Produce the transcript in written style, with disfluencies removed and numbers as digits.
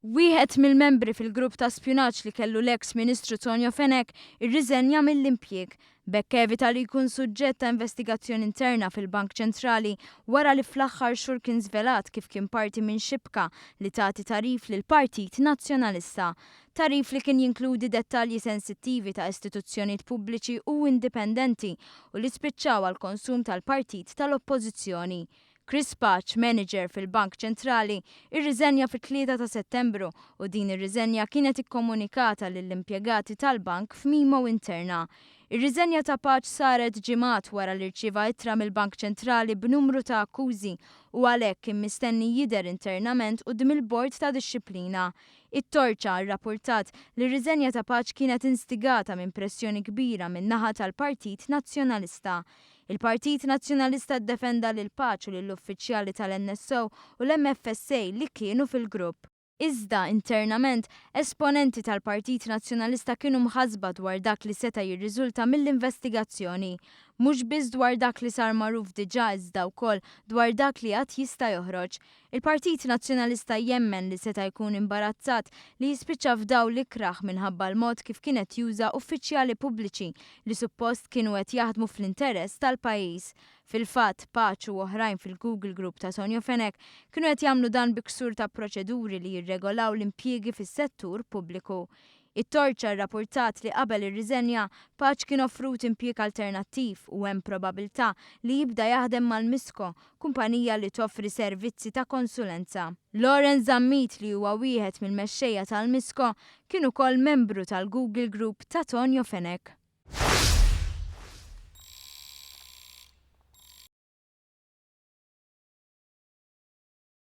Wieħed mill-membri fil-grupp ta' spjunaġġ li kellu l-eks Ministru Tonio Fenech irriżenja mill-impjieg. B'hekk evita li jkun suġġett ta' investigazzjoni interna fil-Bank Ċentrali wara li fl-aħħar xhur kien żvelat kif kien parti minn xibka li tagħti tagħrif lill-Partit Nazzjonalista. Tagħrif li kien jinkludi dettalji sensittivi ta' istituzzjonijiet pubbliċi u indipendenti u li spiċċaw għall-konsum tal-partit tal-Oppożizzjoni. Chris Pace, manager fil-Bank Ċentrali, irriżenja fit-3 ta' Settembru u din ir-riżenja kienet ikkomunikata lill-impjegati tal-bank f'memo interna. Ir-riżenja ta' Pace saret ġimgħat wara li rċieva ittra mill-Bank Ċentrali b'numru ta' akkużi u għalhekk kien mistenni jidher internament quddiem il-Bord ta' Dixxiplina. It-Torċa rrappurtat li r-riżenja ta' Pace kienet instigata minn pressjoni kbira min-naħa tal-Partit Nazzjonalista. Il-Partit Nazzjonalista ddefenda lil Pace u lill-uffiċjali tal-NSO u l-MFSA li kienu fil-grupp. Iżda, internament, esponenti tal-Partit Nazzjonalista kienu mħassba dwar dak li seta' jirriżulta mill-investigazzjoni. Mhux biss dwar dak li sar magħruf diġà iżda wkoll dwar dak li għad jista' joħroġ. Il-Partit Nazzjonalista jemmen li seta' jkun imbarazzat li jispiċċa f'dawl ikrah minħabba l-mod kif kien qed juża uffiċjali pubbliċi li suppost kienu qed jaħdmu fl-interess tal-pajjiż. Fil-fatt, Pace u oħrajn fil-Google Group ta' Tonio Fenech kienu qed jagħmlu dan bi ksur ta' proċeduri li jirregolaw l-impjiegi fis-settur pubbliku. It-Torċa rrapurtat li qabel irriżenja, Pace kien offrut impjieg alternattiv u hemm probabilità li jibda jaħdem mal-Misco, kumpanija li toffri servizzi ta' konsulenza. Lawrence Zammit li huwa wieħed mill-mexxejja tal-Misco kien ukoll membru tal-Google Group ta' Tonio Fenech.